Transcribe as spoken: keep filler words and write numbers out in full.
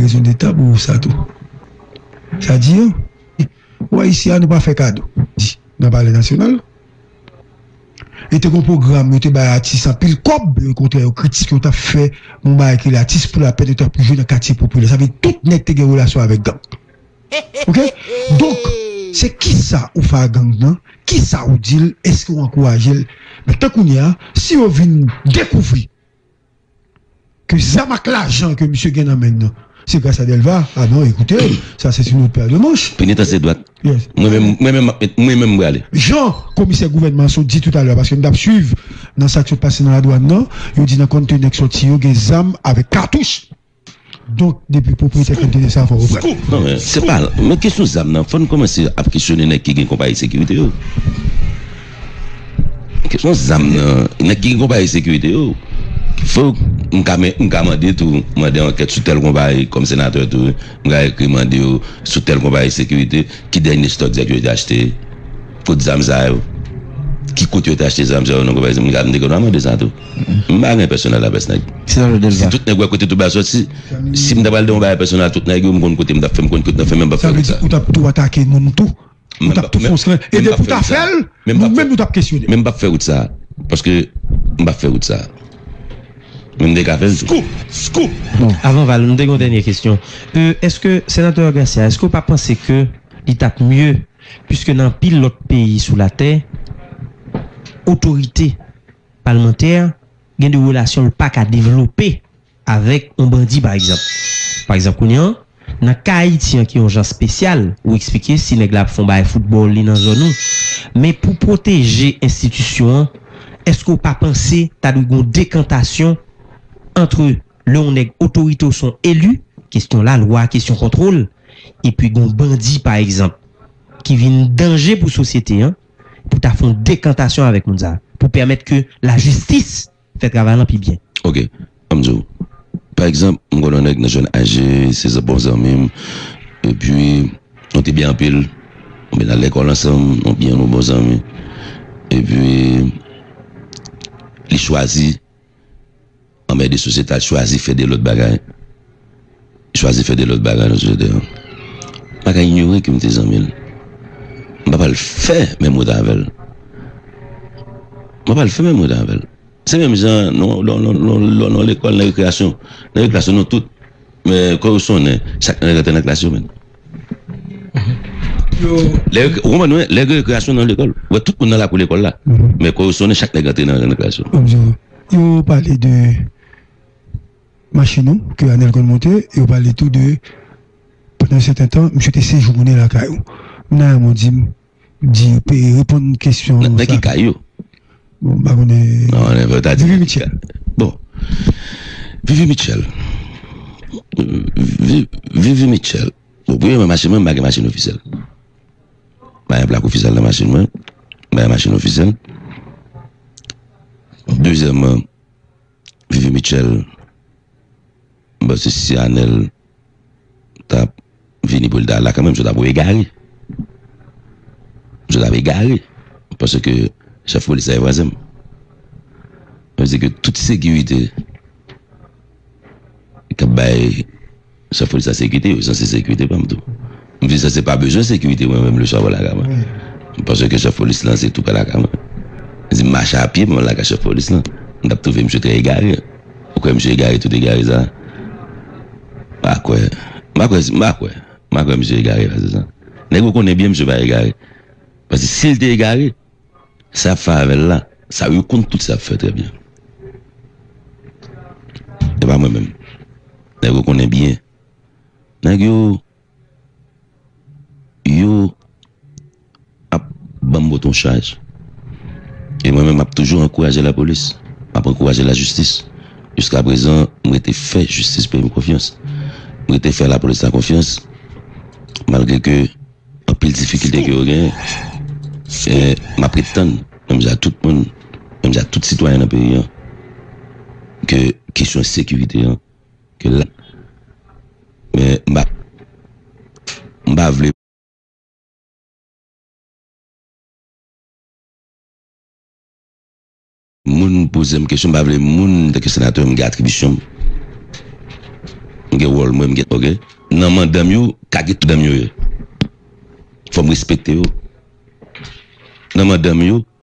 Rezon deta pou sa tou. Sa di, ou Ayisyen, nou pa fè kado, di nan Palè Nasyonal. E te gon pwogram, yo te bay atis anpil kòb, yo kontrè, yo kritike, yo t ap fè yon bagay ki rele Atis pou lapè, yo t ap jwe nan katye popilè. Sa vle di tout nèg te gen relasyon avèk gang. Oke? Donk, se kisa ou fè a gang nan? Kisa ou di l? Èske ou ankouraje l? Men tan kounye a, si yo vin dekouvri ke zam ak lajan ke misye gen nan men l nan, se gras a Delva, a non, ekoute, sa se yon lòt pè de manch. Penitans se dwat. Yes. Mwen menm, mwen menm, mwen menm, m prale. Jan komisè gouvènman an sot di toutalè, paske m t ap swiv nan sa k sot pase nan ladwàn nan, yo di nan kontena k soti yo gen zam avèk katouch. Donk, depi pwopriyetè kontena sa, fò reprann. Non, men se pa, men kesyon zam nan, fò n kòmanse ap kesyone nèg ki gen konpayi sekirite yo. Kesyon zam nan, nèg ki gen konpayi sekirite yo. Fò m ka, men, m ka mande tou, mande ankèt sou tèl konpayi, kòm senatè tou, m ka ekri mande yo sou tèl konpayi sekirite, ki dènye stòk zam yo te achte, kot zam sa yo, ki kote yo te achte zam sa yo nan konpayi, m ka, m te gen dwa mande sa tou. M pa gen pèsonèl avè nèg. Si tout nèg wè kote tout bagay soti, si m ta pral di yon bagay pèsonèl tout nèg yo, m konn kote m t ap fè, m konn kote m ap fè. Sa vle di ou t ap tou atake moun tou? Ou t ap tou fè yon skann. E depi w ta fè l, nou menm nou t ap kesyone. Men m p ap fè wout sa. Paske m p ap fè wout sa. Men m te ka fè l tou. Scoop! Scoop! Bon, avan Val, m te gen yon dènye kesyon. Euh, èske, senatè Garcia, èske w pa panse ke li t ap mye, piske nan anpil lòt peyi sou latè, otorite palmantè gen de relasyon l pa ka devlope avèk yon bandi, pa egzanp. Pa egzanp, kounye a, nan ka Ayiti an ki yon jan espesyal, ou eksplike si nèg la ap fè yon bagay foutbòl, li nan zòn ou. Men pou pwoteje enstitisyon an, èske w pa panse ta dwe gen yon dekantasyon ant lè yon nèg otorite ou se yon eli, kesyon lalwa, kesyon kontwòl, epi gen yon bandi, pa egzanp, ki vin danje pou sosyete an, pou ta fè yon dekantasyon avèk moun sa, pou pèmèt ke lajistis fè travay lan pi byen. Ok, ann di w. Pa egzanp, m konn yon nèg nan zòn Aje, se bon zanmi m, epi nou te byen anpil, nou byen al lekòl ansanm, nou byen nou bon zanmi. Epi, li chwazi anmède sosyete a, l chwazi fè de lòt bagay. Chwazi fè de lòt bagay nan sosyete a. M pa ka inyore ke m te zanmi l. M pa pral fè menm wout avè l. M pa pral fè menm wout avè l. Se menm jan, non, non, non, non, non, non, lekòl, nan rekreyasyon. Nan rekreyasyon, nou tout, men, kò yo sonnen, chak nèg rantre nan klas yo, men. Lè, ou konprann, wi? Lè rekreyasyon nan lekòl, ou wè tout moun nan lakou lekòl la. Men kò yo sonnen, chak nèg rantre nan, nan klas yo. Yo pale de machin ou, ke Anèl konn monte, yo pale tou de, pandan yon sèten tan, misye te sejounen lakay ou. M nan yon mo di m, di, pe reponn kesyon sa. Nan ki kay yo? Bon, m pa konnen. Non, nan, ta di Vivi Mitchell. Bon. Vivi Mitchell. Vi-, Vivi Mitchell. Bon, premyèman, machin mwen, m pa gen machin ofisyèl. M pa gen plak ofisyèl nan machin mwen. M pa gen machin ofisyèl. Dezyèmman, Vivi Mitchell, m panse si Anèl t ap vini pou l ta la kanmenm, misye t ap egare. Misye t ap egare. Paske chèf polis la e vwazen m. Sa vle di ke tout sekirite k ap bay chèf polis la sekirite, yo sanse sekirite pa m tou. M vin sanse pa bezwen sekirite mwen menm leswa pou lakay mwen. Paske chèf polis lan se tou prè lakay mwen. Si m mache a pye pou m al lakay chèf polis lan, m t ap twouve misye trè egare. Ou kwè misye egare tout egare sa? M pa kwè. M pa kwè, m pa kwè. M pa kwè misye egare pase sa. Nèg yo konnen byen misye pa egare. Paske si l te egare, sa y ap fè avè l la, sa yo konn tout sa y ap fè trè byen. E pa mwen menm. Nèg yo konnen byen. Nèg yo, yo ap ban m boton chaj. E mwen menm, m ap toujou ankouraje lapolis. M ap ankouraje lajistis. Jiskaprezan, m rete fè jistis peyi m konfyans. M rete fè lapolis la konfyans. Malgre ke anpil difikilte ke yo genyen, e, m ap ret tann, menm jan ak tout moun, menm jan ak tout sitwayen nan peyi an, ke kesyon ensekirite an, ke la, men m pa, m pa vle moun poze m kesyon, m pa vle moun, antanke senatè, m gen atribisyon m. M gen wòl mwen, m gen, oke? Nan mandanm yo, ka gen tout mandanm yo ye. Fò m respekte yo. Nan mandanm yo,